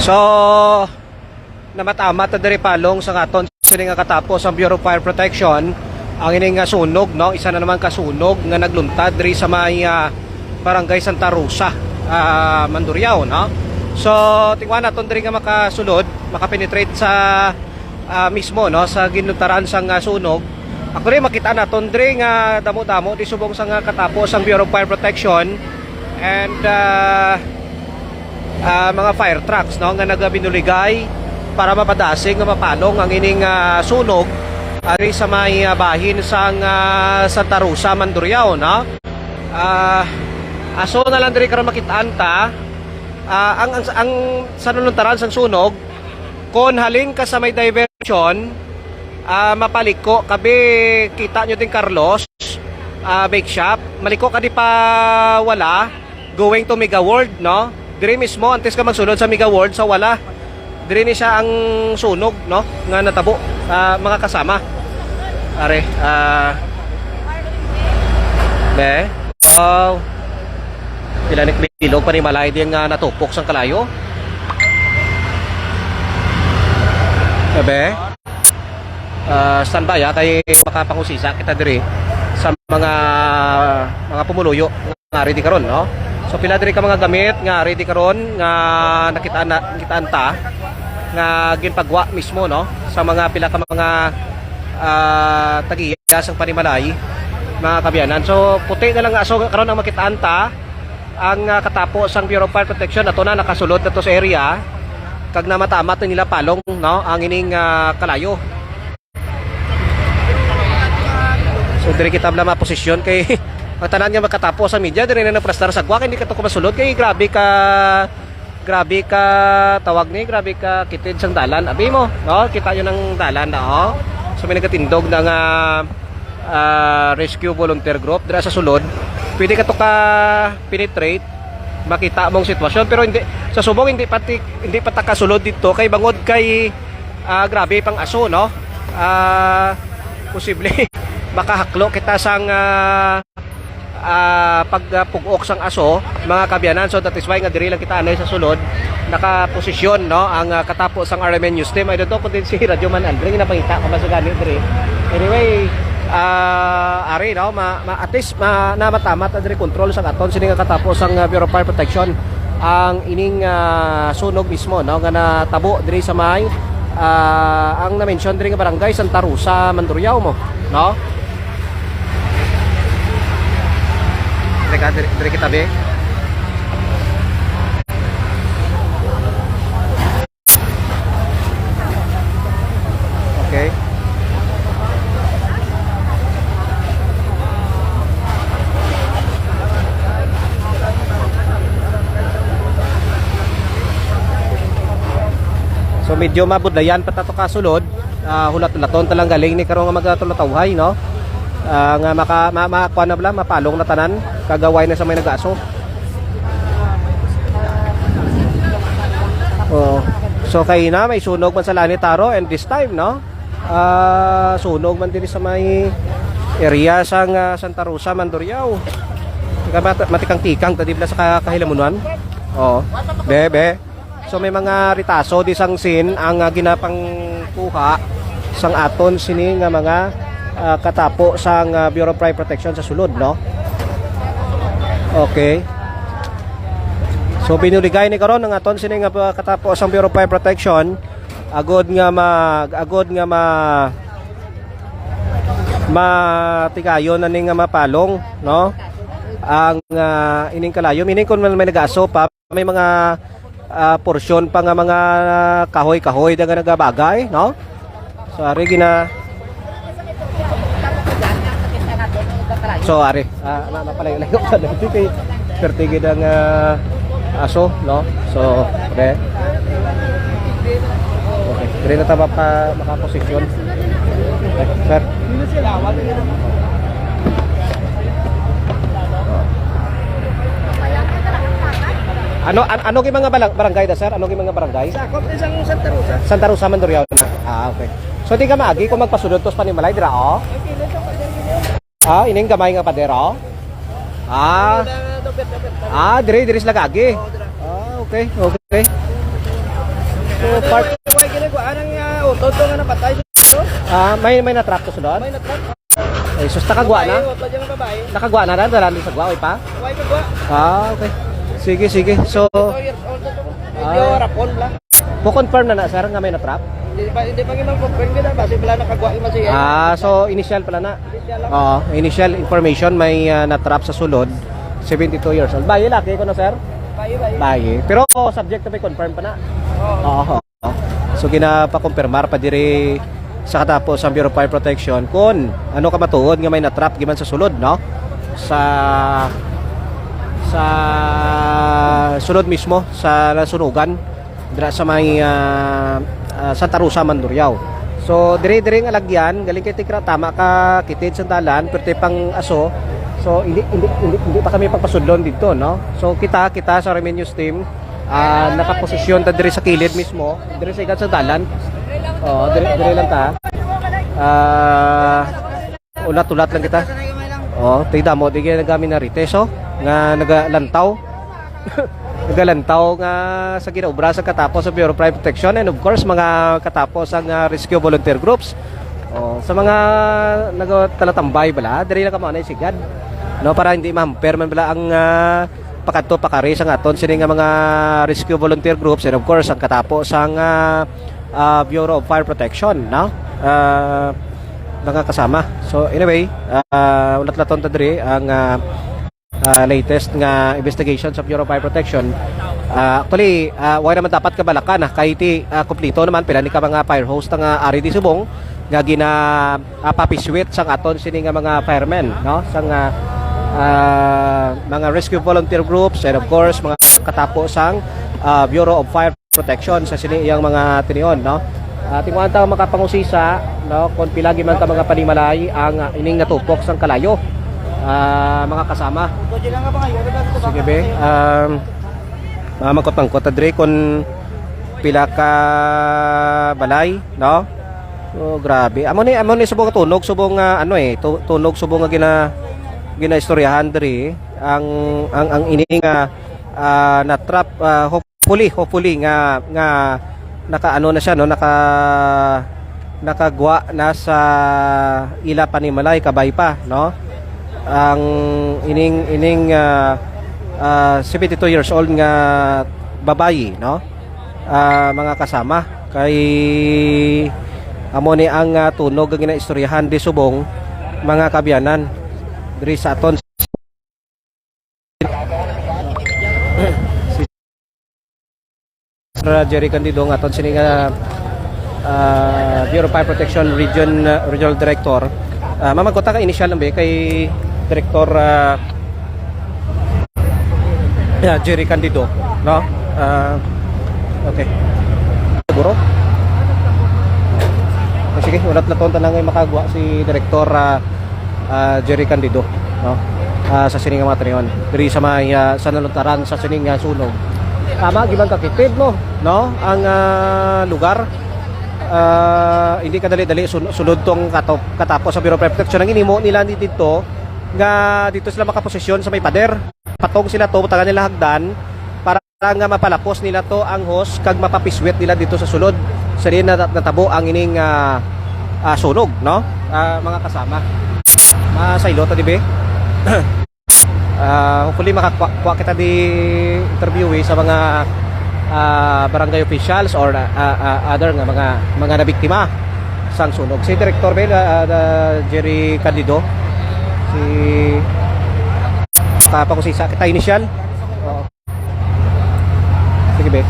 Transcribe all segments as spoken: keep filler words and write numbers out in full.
So, namat-amat na diri palong sa aton sini nga katapo sang Bureau of Fire Protection ang ining nga sunog, no? Isa na naman ka sunog nga nagluntad diri sa may, ah, Barangay Santa Rosa, ah, Mandurriao, no? So, tingwa naton diri nga makasulod, makapenetrate sa, ah, mismo, no, sa ginluntaran sang, ah, sunog. Actually, makita naton diri nga damo-damo di subong sa nga katapo sang Bureau of Fire Protection and, ah, ah, mga fire trucks, no, nga nagabinuligay para mapadasig nga mapalong ang ining, ah, sunog ari sa may, ah, bahin sang, ah, Santa Rosa, Mandurriao, no? Ah, aso na lang diri karon makitaan ta. Ah, ang, ang, ang sa naluntaran sang sunog, kon halin ka sa may diversion, ah, mapaliko, kabi kita nyo din Carlos, ah, bake shop. Maliko ka di pa wala, going to Mega World, no? Diri mismo, antes ka magsulod sa Mega World, sa wala. Diri ni siya ang sunog, no? Nga natabo, ah, mga kasama. Are, ah, be. Wow. Pila ni bilog pa ni malay di nga natupok sang kalayo. Be. Ah, standby, ah, kay makapangusisa kita diri sa mga, mga pumuluyo nga ready karon, no? So, pila diri ka mga gamit nga ready karon nga nakita na, kitaan ta nga ginpagwa mismo, no? Sa mga pila ka mga, ah, tagiya sang panimalay, mga kaabyanan. So, puti na lang nga aso karon ang makitaan ta ang, ah, katapo sang Bureau of Fire Protection. Ato na, nakasulod na to sa area kag namat-amat na nila palong, no, ang ining, ah, kalayo. So, diri kita bala maposisyon kay ang tanan nga makatapo sa media, diri na naplastar sa gwa, kay hindi ka to kumasulod, kay grabe ka, grabe ka, tawag ni, grabe ka kitid sang dalan. Abi mo, no? Kita yun ang dalan na, oh. So, may nagatindog na nga, ah, rescue volunteer group dira sa sulod. Pwede ka to ka penetrate, makita mong sitwasyon, pero hindi, sa subong hindi pati, hindi pa ta kasulod dito kay bangod kay, ah, grabe pang aso, no? Ah, posible makahaklo kita sang, ah, ah, pag, ah, pug-ok sang aso, mga kaabyanan. So that is why nga diri lang kita anay sa sulod nakaposisyon, no, ang, ah, katapo sang R M N News Team. I don't know kung din si Radyo Man Andre nga napangita ko masugani diri. Anyway, ah, ari, no, ma, ma, at least ma, namat-amat na diri control sang aton sini nga katapo sang, ah, Bureau of Fire Protection ang ining, ah, sunog mismo, no, nga natabo diri sa may, ah, ang na-mention diri nga barangay Santa Rosa, Mandurriao mo, no? Diri ka, diri, diri kita, be. Okay. So, medyo mabudlayan pa ta to kasulod. Ah, hulat-hulaton ta lang galing ni karong nga magatulotawhay, no? Ah, nga maka-, ma-, ma-, kuwan na bala, mapalong na tanan, kag way na sa may nag-aso. Oo. So, kay na, may sunog man sa Lani Taro, and this time, no? Ah, sunog man diri sa may area sang, ah, Santa Rosa, Mandurriao. Ika mata-, matikang-tikang ta di bala sa ka-, kahilamunan. Oo. Be, be. So, may mga retaso di sang scene ang, ah, ginapangkuha sang aton sini nga mga, ah, katapo sang, ah, Bureau of Fire Protection sa sulod, no? Okay. So, binuligay ni karon ang aton sini nga, ah, katapo sang Bureau of Fire Protection agod nga ma-, agod nga ma-, matigayon na ni nga mapalong, no? Ang, ah, ining kalayo, meaning kung may nag-aso pa, may mga, ah, porsyon pa nga mga kahoy-kahoy da nga nagabagay, no? So, ari gina-, so, ari, ah, na, napalayo-layo sa dati kay perti gid ang, ah, aso, no? So, okay. Okay, diri na ta mapa-, makaposisyon. Okay, sir. Ano, an-, ano gyud mga balang-, barangay da, sir? Ano gyud mga barangay? Sakop ni sang Santa Rosa. Santa Rosa, Mandurriao na. Ah, okay. So, di ka maagi kung magpasulod to sa panimalay, dira, oh? Ang kilid sa pader, kilid. Ah, ining gamay nga pader, oh? Ah. Dapit, dapit, dapit. Ah, diri, diri sila kaagi. Oo, dira. Ah, okay, okay. So, part, May ginagawa nang, ah, utot to nga napatay sa ulo. Ah, may, may na-trap to sulod? May na-trap. Ay, sus, nakagwa na? Babae, wa pa dyan babae. Nakagwa na, dala, dala sa gwa, way pa? Way pa gwa. Ah, okay. Sige, sige. So, two years old na to. Medyo Ah. rapon lang. Po-confirm na na, sir, nga may na-trap? Hindi pa, hindi pa gina-confirm gina. Basi pala nakagwa yung masiya. Ah, so initial pala na. Initial lang. Oo, initial information, may, ah, na-trap sa sulod, seventy-two years old. Bayi, laki ko na, sir? Bayi, bayi. Bayi. Pero subject to be confirmed pa na. Oo. Oo. So, ginapakumpirmar pa diri sa katapo sa Bureau of Fire Protection kung ano ka matuod nga may na-trap giman sa sulod, no? Sa, sa sulod mismo sa nasunugan, dira sa may, ah, ah, Santa Rosa, Mandurriao. So, dire-dire nga lagyan, galing kay Tikra, tama ka, kitid sa dalan, pero pang aso. So, hindi, hindi, hindi, hindi pa kami pagpasudlon dito, no? So, kita, kita sa Army News Team, ah, nakaposisyon ta diri sa kilid mismo, diri sa ikat sa dalan. Oh, diri, diri lang ta. Ah, ulat-ulat lang kita. Oh, tigda mo, di kaya nagami na rite, so, nga nagalantaw. Nagalantaw nga sa ginaobra sa katapo sa Bureau of Fire Protection and of course, mga katapo sa nga rescue volunteer groups. Oh, sa mga nagatalatambay bala, diri lang kamo na sigad. No, para hindi ma-hamper man bala ang, ah, pakadto pakari sa aton sini nga mga rescue volunteer groups and of course ang katapo sa nga, ah, Bureau of Fire Protection, no? Ah, mga kasama. So anyway, ah, ulat-laton ta diri ang, ah, ah, latest nga investigation sa Bureau of Fire Protection. Ah, actually, ah, wala naman dapat kabalakan, ah, kay ti, ah, kumplito naman pila ni ka mga fire hose nga ari di subong nga gina ah, papiswit sang aton sini nga mga firemen, no? Sang, ah, ah, mga rescue volunteer groups and of course mga katapo sang, ah, Bureau of Fire Protection sa sini iyang mga tinion, no? Ah, tinguhaan ta makapangusisa, no, kung pila gyud man ka mga panimalay ang, ah, ining natupok sang kalayo, ah, mga kasama. Sige, be. Um, mga mangkot-mangkot, Adre, kung pila ka balay, no? Oh, grabe. Amo ni, amo ni subong tunog, subong nga, ano, eh, tu-, tunog subong nga gina-, ginaistoryahan diri ang, ang, ang ini nga, ah, na-trap, ah, hopefully, hopefully nga, nga naka, ano na siya, no, naka, nakagwa na sa ila panimalay, kabay pa, no? Ang ining, ining, ah, ah, seventy-two years old nga babayi, no? Ah, mga kasama, kay amo ni ang, ah, tunog nga ginaistoryahan di subong, mga kaabyanan, diri sa aton. Sir Jerry Candido nga aton sini nga, ah, Bureau of Fire Protection Region, ah, Regional Director. Ah, mamangkot ta ka initial lang ba kay Director, ah, Yeah, Jerry Candido, no? Ah, okay. Siguro? Ah, sige, ulat-laton ta na nga makagwa si Director, ah, ah, Jerry Candido, no? Ah, sa sini nga mga tinion. Diri sa may, ah, sa naluntaran sa sini nga sunog. Tama, giman kakitid mo, no? Ang, ah, lugar, ah, hindi kadali-dali sun-, sulod tong kato-, katapo sa Bureau of Fire Protection. Ang inimo nila ni dito, nga dito sila makaposisyon sa may pader. Patong sila to, butangan nila hagdan para nga mapalapos nila to ang hose kag mapapiswit nila dito sa sulod. Sa diin na natabo ang ining, ah, ah, sunog, no? Ah, mga kasama. Masaylo ta, di ba? Ah, hopefully makakuha kuha kita di interview, eh, sa mga, ah, barangay officials or, ah, ah, other nga mga, mga nabiktima sang sunog. Si Director Bel, ah, ah, Jerry Candido, si, ah, pakusisa kita initial. Oo. Sige, be.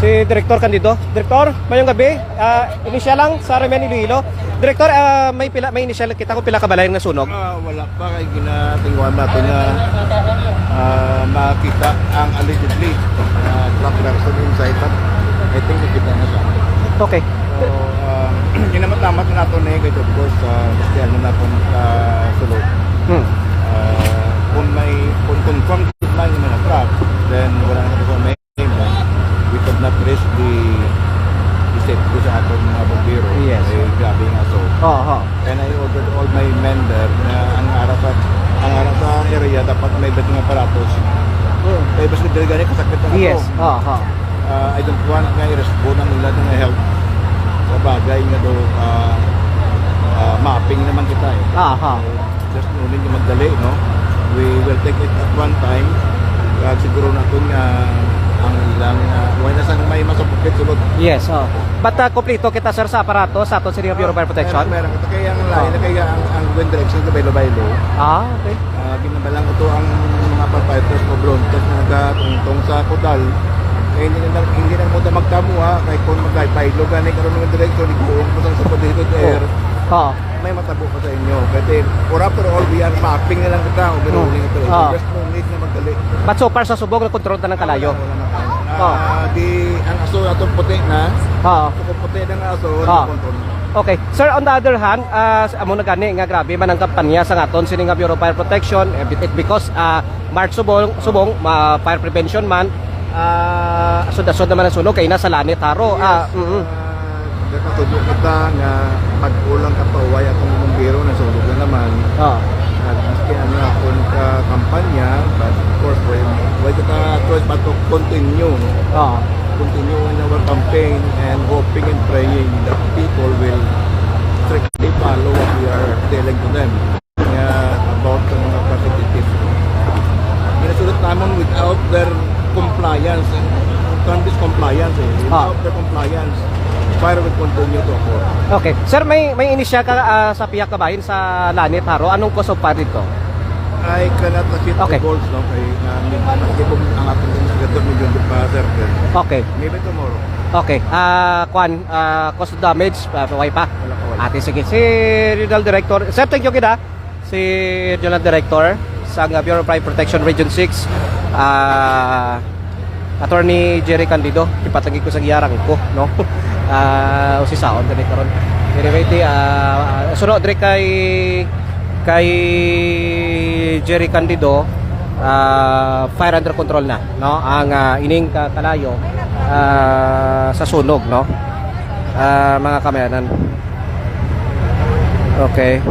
Si Director Candido. Director, mayong gabi. Ah, initial lang sa Remen Iloilo. Director, ah, may pila, may initial kita kung pila ka balay nga sunog? Ah, wala pa kay ginatingwan natin na, ah, makita ang allegedly, ah, black person inside, but I think nakita na siya. Okay. So, ah, ginamatamat na nato ni, kay of course, ah, bastihan na nato, ah, sulod. Hmm. Ah, kung may, kung confirmed man yung mga truck, then wala na sa may, we could not risk the, the safety sa atong mga bombero. Yes. Eh, grabe nga so. Oo. And I ordered all my men there na ang ara sa, ang ara sa area dapat may dating aparatos. Hmm. Kaya basta dili gani kasakit ang Yes. ato. Oo. Ah, I don't want nga i-respond ang ila nga health sa bagay nga do, ah, ah, mapping naman kita eh. Aha. So, just no need nga magdali, no? We will take it at one time. Kag siguro naton nga ang ilang, ah, wala na sang may masupukit sulod. Yes, oh. But, ah, kompleto kita, sir, sa aparato sa aton sa Bureau of Fire Protection. Meron, meron. Ito kaya ang lain na kaya ang, ang wind direction sa Baylo-Baylo. Ah, okay. Ah, ginabalang ko to ang mga firefighters o volunteers na nagatungtong sa Kudal. Eh, hindi na, hindi na mo ta magtamo, ha. Kay kung magbaylo gani karon ng direksyon, iguong ko sa, sa Padihod Air. Oo. May matabo pa sa inyo. Kasi, for after all, we are mapping na lang kita, o binuling ito. Oo. Just no need na magdali. But so far sa Subong, na-control na ng kalayo. Wala na, wala na. Oo. Ah, di, ang aso atong puti na. Oo. Kung puti na nga aso, Oo. na-control na. Okay. Sir, on the other hand, ah, s-, amo na gani nga grabe man ang kampanya sa aton sini nga Bureau of Fire Protection, eh, bit-, because, ah, March subong, subong, ma-, fire prevention man, ah, asod-asod naman ang sunog kay nasa Lanit Haro. Yes, Ah, mm. ah, nakasubo kita nga pag-ulang kapahuway atong bumbero, nasunog na naman. Oo. At maski ano akon ka kampanya, but of course, why, why kita choice but to continue, no? Oo. Continue in our campaign and hoping and praying that people will strictly follow what we are telling to them. Nga about sa mga facilities. Ginasulat namon without their compliance. And term is compliance eh. Ah. Without their compliance, fire will continue to occur. Okay. Sir, may, may inisya ka, ah, sa pihak kabahin sa Lanit Haro. Anong cause of fire dito? I cannot assist Okay. the balls, no? Kay, ah, may, ang atong investigator medyo hindi pa certain. Okay. Maybe tomorrow. Okay. Ah, kwan, ah, cause of damage, ah, way pa? Wala pa, wala. Ate, sige. Si Regional Director. Sir, thank you kita. Si Regional Director sa nga Bureau of Fire Protection Region six, ah, Attorney Jerry Candido, ipatagi ko sa giyarang ko, no? Ah, usisaon gani karon. Anyway, di, ah, suno diri kay, kay Jerry Candido, ah, fire under control na, no? Ang, ah, ining ka-, kalayo, ah, sa sunog, no? Ah, mga kamayanan. Okay.